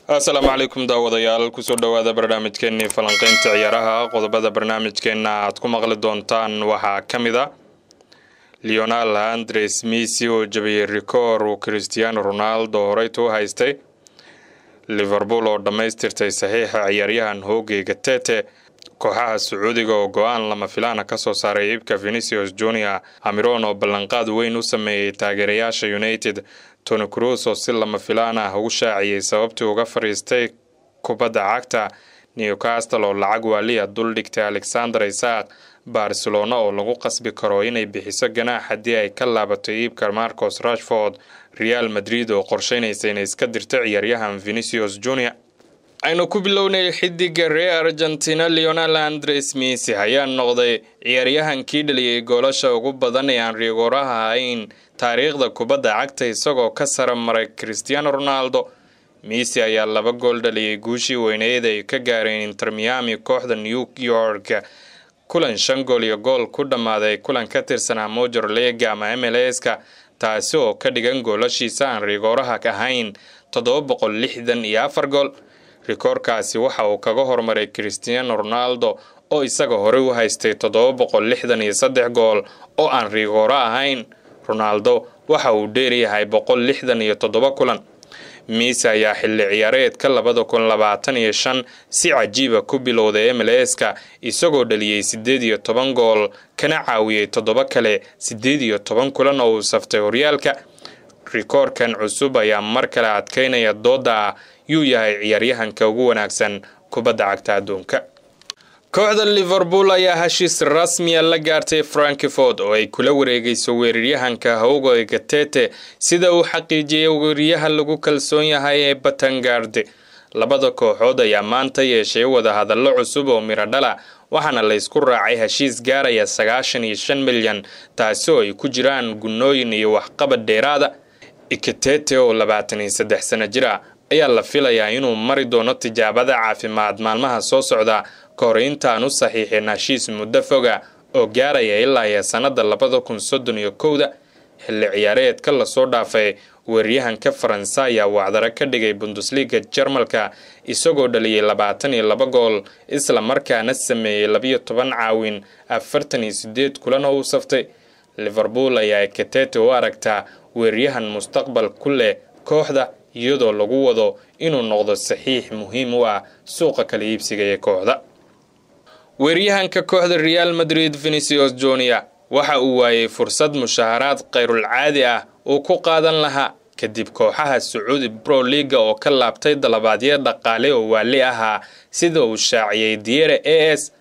Asalaamu calaykum daawadayaal, kusoo dhowaada barnaamijkeenii falanqeynta ciyaaraha. Qodobada barnaamijkeena aad ku maqli doontaan waxaa ka mid a Lionel Andres Messi oo jabiyey rikoor uu Cristiano Ronaldo horeyta u haystay, Liverpool oo dhammaystirtay saxiixa ciyaaryahan Hugo Ekitike, kooxaha Sacuudiga oo go-aan lama filaana kasoo saaray iibka Vinicius Junior, Amiron oo ballanqaad weyn u sameeyey taageerayaasha United, Toni Kroos oo si lama filaan ah ugu shaaciyey sababtii uga fariistay kubadda cagta, Newcastle oo lacag waaliya dul dhigtay Alexander Isak, Barcelona oo lagu qasbi karo inay bixiso ganaax haddii ay ka laabato iibka Marcus Rashford, Real Madrid oo qorsheynaysa inay iska dirto ciyaaryahan Vinicius Junior. Aynu ku bilownay, xidiga reer Argentina Lionel Andres Messi ayaa noqday ciyaaryahankii dhaliyey goolasha ugu badan ee aan rigooraha ahayn taariikhda kubadda cagta, isagoo ka sara maray Cristiano Ronaldo. Messi ayaa laba gool dhaliyey guushii weyneed ay ka gaareen Inter Miami kooxda New York, kulan 5 gool iyo gool ku dhammaaday, kulan ka tirsanaa Major League ama MLS-ka, taasi oo ka dhigan goolashiisa aan rigooraha ahayn 764 gool. Rikoorkaasi waxa uu kaga hormaray Cristiano Ronaldo oo isaga horey u haystay 763 gool oo aan rigooro ahayn. Ronaldo waxa uu dheeryahay 167 kulan. Messi ayaa xilli ciyaareedka 2025 si cajiiba ku bilowday MLS-ka, isagoo dhaliyey 18 gool kana caawiyey toddoba kale 18 kulan oo uu saftay horyaalka. Rikoorkan cusub ayaa mar kale adkeynaya dooda ah yuu yahay ciyaaryahanka ugu wanaagsan kubadda cagta adduunka. Kooxda Liverpool ayaa heshiis rasmiya la gaartay Frankfurt oo ay kula wareegayso weeraryahanka Hugo Ekitike, sida uu xaqiijiyey weeraryaha lagu kalsoon yahay ee Batangard. Labada kooxood ayaa maanta yeeshay wadahadallo cusub oo miro dhala, waxaana la isku raacay heshiis gaaraya 95 milyan, taasi oo ay ku jiraan gunnooyin iyo waxqabad dheeraada. Ekitike oo 23 sano jir ah ayaa la filayaa inuu mari doono tijaabada caafimaad maalmaha soo socda, ka hor intaan u saxiixin heshiis muddo foga oo gaaraya ilaa iyo sannada 2031-da. Xilli ciyaareedka lasoo dhaafay, weeraryahanka Faransa ayaa wacdaro ka dhigay Bundesliga Jarmalka, isagoo dhaliyey 22 gool isla markaana sameeyey 12 caawin 48 kulan oo uu saftay. Liverpool ayaa Ekitike u aragtaa weeraryahan mustaqbal ku leh kooxda, iyadoo lagu wado inuu noqdo saxiix muhiim u ah suuqa kala iibsiga ee kooxda. Weeraryahanka kooxda Real Madrid Vinicius Junior waxa uu waayey fursad mushaharaad khayrul caadi ah uu ku qaadan lahaa, kadib kooxaha Sacuudi Pro League-ga oo ka laabtay dalabaadyo dhaqaale oo waali ahaa, sida uu shaaciyey Diario AS.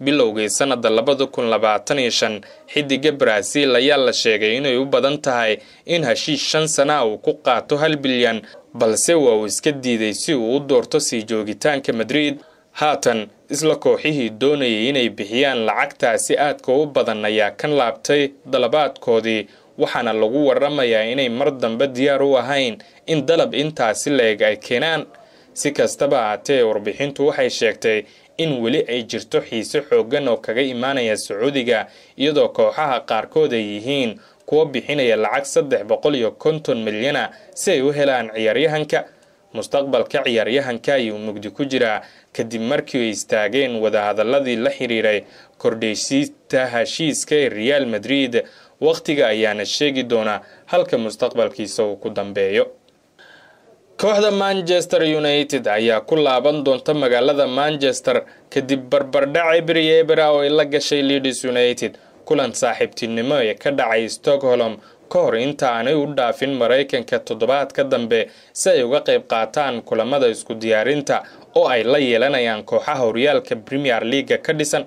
Bilowgii sanada 2025, xidiga Brazil ayaa la sheegay inay u badan tahay in heshiis 5 sana uu ku qaato 1 bilyan, balse waa uu iska diiday si uu u doorto sii joogitaanka Madrid. Haatan isla kooxihii doonayay inay bixiyaan lacagtaasi aadka u badan ayaa ka laabtay dalabaadkoodii, waxaana lagu waramayaa inay mar dambe diyaar u ahayn in dalab intaasi la-eg ay keenaan. Si kastaba ahaatee, warbixintu waxay sheegtay in weli ay jirto xiise xooggan oo kaga imaanaya Sacuudiga, iyadoo kooxaha qaarkood ay yihiin kuwa bixinaya lacag 350 milyana si ay u helaan ciyaaryahanka. Mustaqbalka ciyaaryahanka ayuu mugdi ku jiraa, kadib markii ay istaageen wadahadaladii la xiriiray kordheysiinta heshiiska ee Real Madrid. Wakhtiga ayaana sheegi doona halka mustaqbalkiisa uu ku dambeeyo. Kooxda Manchester United ayaa ku laaban doonta magaalada Manchester kadib barbardhac 0-0 oo ay la gashay Leeds United kulan saaxiibtinimo ee ka dhacay Stockholm, ka hor inta aanay u dhaafin Maraykanka toddobaadka dambe si ay uga qayb qaataan kulamada isku diyaarinta oo ay la yeelanayaan kooxaha horyaalka Premier League-ga ka dhisan.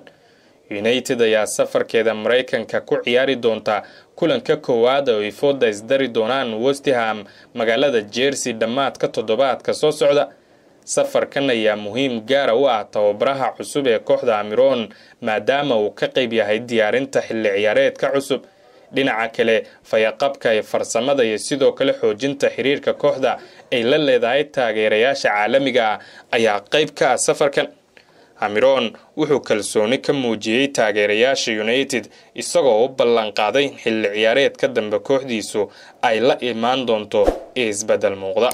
United ayaa safarkeeda Maraykanka ku ciyaari doonta kulanka koowaad oo ay fooda isdari doonaan West Ham magaalada Jersey dhammaadka toddobaadka soo socda. Safarkan ayaa muhiim gaara u ah tababaraha cusub ee kooxda Amiron, maadaama uu ka qayb yahay diyaarinta xilli ciyaareedka cusub. Dhinaca kale, fayaqabka ee farsamada iyo sidoo kale xoojinta xiriirka kooxda ay la leedahay taageerayaasha caalamiga ah ayaa qayb ka ah safarkan. Amiron wuxuu kalsooni ka muujiyey taageerayaasha United, isagoo u ballanqaaday in xilli ciyaareedka dambe kooxdiisu ay la imaan doonto isbeddel muuqda.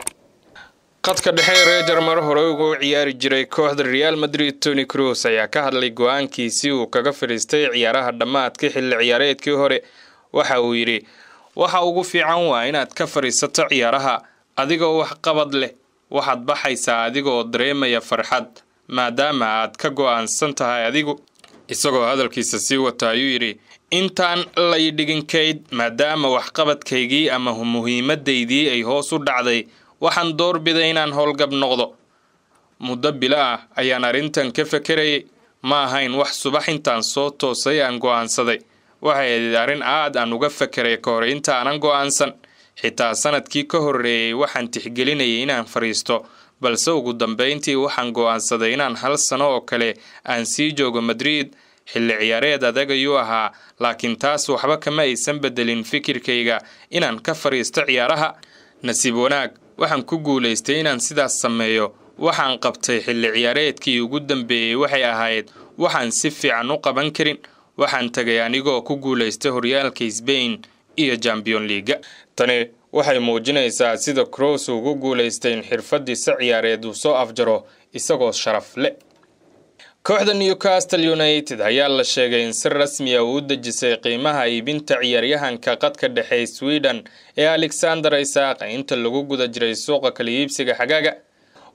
Qadka dhexe reer mar hore ugu ciyaari jiray kooxda Real Madrid, Toni Kroos, ayaa ka hadlay go-aankiisii uu kaga fadhiistay ciyaaraha dhammaadka xilli ciyaareedkii hore. Waxa uu yidhi: "Waxa ugu fiican waa inaad ka fadhiisato ciyaaraha adigoo wax qabad leh. Waxaad baxaysaa adigoo dareemaya farxad, maadaama aad ka go-aansan tahay adigu." Isagoo hadalkiisa sii wata ayuu yidhi: "Intaan lay dhigin kayd, maadaama waxqabadkaygii ama muhiimadaydii ay hoos u dhacday, waxaan doorbiday inaan howlgab noqdo. Muddo bilo ah ayaan arrintan ka fekerayay. Ma ahayn wax subax intaan soo toosay aan go'aansaday. Waxay ahayd arrin aad aan uga fekeray ka hor intaanan go'aansan. Xitaa sanadkii ka horreeyey waxaan tixgelinayay inaan fadhiisto, balse ugu dambeyntii waxaan go'aansaday inaan hal sano oo kale aan sii joogo Madrid. Xilli ciyaareed adag ayuu ahaa, laakiin taas waxba kama aysan bedelin fikirkayga inaan ka fadhiisto ciyaaraha. Nasiib wanaag, waxaan ku guulaystay inaan sidaas sameeyo. Waxaan qabtay xilli ciyaareedkii ugu dambeeyey waxay ahayd waxaan si fiican u qaban karin. Waxaan tagay anigoo ku guulaystay horyaalka Sbain iyo Champion League-ga." Tani waxay muujinaysaa sida Kroos ugu guulaystay in xirfadiisa ciyaareed uu soo afjaro isagoo sharaf leh. Kooxda Newcastle United ayaa la sheegay in si rasmi ah uu u dejisay qiimaha iibinta ciyaaryahanka qadka dhexe Sweden ee Alexander Isak inta lagu guda jiray suuqa kala iibsiga xagaaga.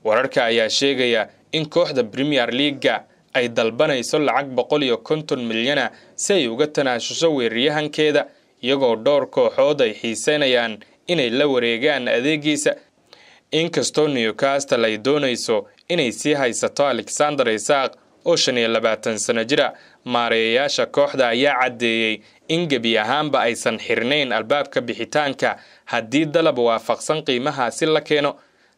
Wararka ayaa sheegaya in kooxda Premier League-ga ay dalbanayso lacag 150 milyana si ay uga tanaasusho weeraryahankeeda, iyagoo dhowr kooxood ay xiiseynayaan inay la wareegaan adeegiisa. Inkastoo Newcastle ay doonayso inay sii haysato Alexander Isak oo 25 sano jira, maareeyayaasha kooxda ayaa caddeeyey in gebi ahaanba aysan xirnayn albaabka bixitaanka haddii dalab waafaqsan qiimahaasi la keeno.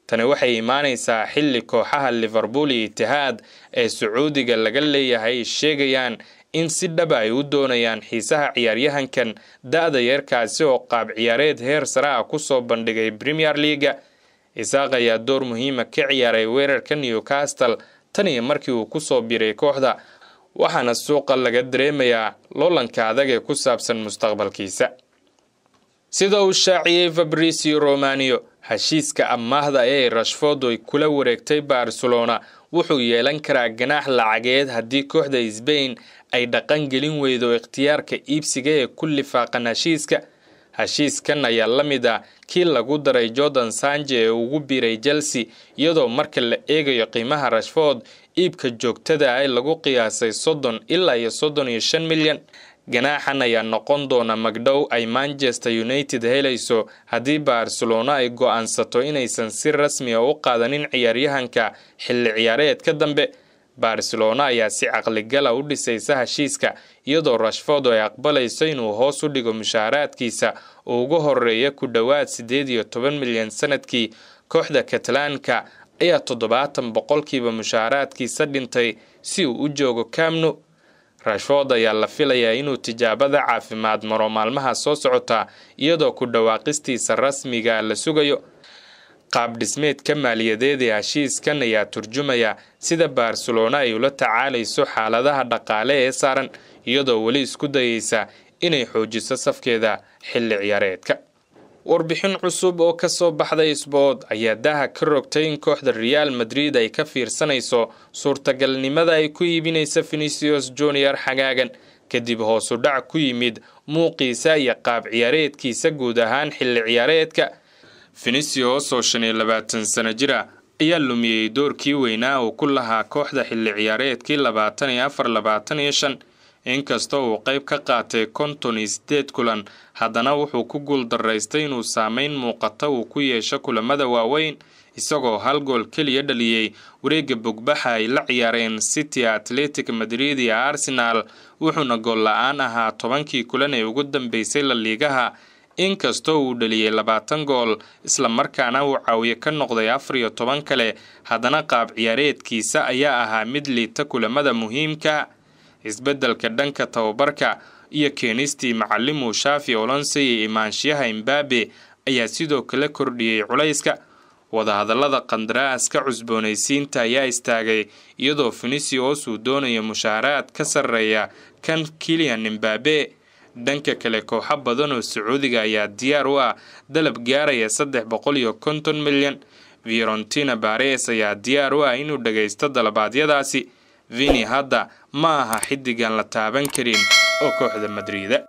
Tani waxay imaanaysaa xilli kooxaha Liverpool iyo Itihaad ee Sacuudiga laga leeyahay sheegayaan in si dhaba ay u doonayaan xiisaha ciyaaryahankan da-da yeerkaasi oo qaab ciyaareed heer sare ah kusoo bandhigay Premier League-ga. Isak ayaa door muhiima ka ciyaaray weerarka Newcastle tan iyo markii uu kusoo biiray kooxda, waxaana suuqa laga dareemayaa loolanka adag ee ku saabsan mustaqbalkiisa. Sida uu shaaciyey Fabrizio Romano, heshiiska amaahda ee Rashford ay kula wareegtay Barcelona wuxuu yeelan karaa ganaax lacageed haddii kooxda Sbain ay dhaqan gelin weydo ikhtiyaarka iibsiga ee ku lifaaqan heshiiska. Heshiiskan ayaa la mid ah kii lagu daray Jadon Sancho ee ugu biiray Chelsea, iyadoo marka la eegayo qiimaha Rashford iibka joogtada ah lagu qiyaasay 30 ilaa iyo 35 milyan. Ganaaxan ayaa noqon doona magdhow ay Manchester United helayso haddii Barcelona ay go-aansato inaysan si rasmi a u qaadanin ciyaaryahanka xilli ciyaareedka dambe. Barcelona ayaa si caqligala u dhisaysa heshiiska, iyadoo Rashford ay aqbalayso inuu hoos u dhigo mushaaraadkiisa oo ugu horeeya ku dhowaad 18 milyan sanadkii. Kooxda Katalaanka ayaa 70% mushaaraadkiisa dhintay si uu u joogo Camp Nou. Rashford ayaa la filayaa inuu tijaabada caafimaad maro maalmaha soo socota, iyadoo ku dhawaaqistiisa rasmiga la sugayo. Qaab dhismeedka maaliyadeed ee heshiiskan ayaa turjumaya sida Barcelona ay ula tacaalayso xaaladaha dhaqaale ee saaran, iyadoo weli isku dayeysa inay xoojiso safkeeda xilli ciyaareedka. Warbixin cusub oo kasoo baxday Sport ayaa daaha ka rogtay in kooxda Real Madrid ay ka fiirsanayso suurtagalnimada ay ku iibinaysa Vinicius Junior xagaagan, kadib hoosu dhac ku yimid muuqiisa iyo qaab ciyaareedkiisa guud ahaan xilli ciyaareedka. Vinicius oo 25 sano jira ayaa lumiyey doorkii weynaa uu ku lahaa kooxda xilli ciyaareedkii 24-25. Inkastoo uu qayb ka qaatay 58 kulan, haddana wuxuu ku guuldaraystay inuu saameyn muuqata uu ku yeesho kulamada waaweyn, isagoo hal gool keliya dhaliyey wareegga bugbaxa ay la ciyaareen City, Athletic Madrid iyo Arsenal, wuxuuna gool la-aan ahaa 10-kii kulan ee ugu dambeysay La Ligaha. Inkastoo uu dhaliyey 20 gool islamarkaana uu caawiye ka noqday 14 kale, haddana qaab ciyaareedkiisa ayaa ahaa mid liita kulamada muhiimka. Isbeddelka dhanka tababarka iyo keenistii macalimu Xabi Alonso iyo imaanshiyaha Mbappe ayaa sidoo kale kordhiyey culayska. Wadahadalada qandaraaska cusboonaysiinta ayaa istaagay, iyadoo Vinicius uu doonayo mushaaraad ka sarreeya kan Kylian Mbappe. Dhanka kale, kooxo badan oo Sacuudiga ayaa diyaar u ah dalab gaaraya 350 milyan. Fiorentina Bares ayaa diyaar u ah inuu dhagaysto dalabaadyadaasi. Vini hadda ma aha xiddigan la taaban karin oo kooxda Madrida.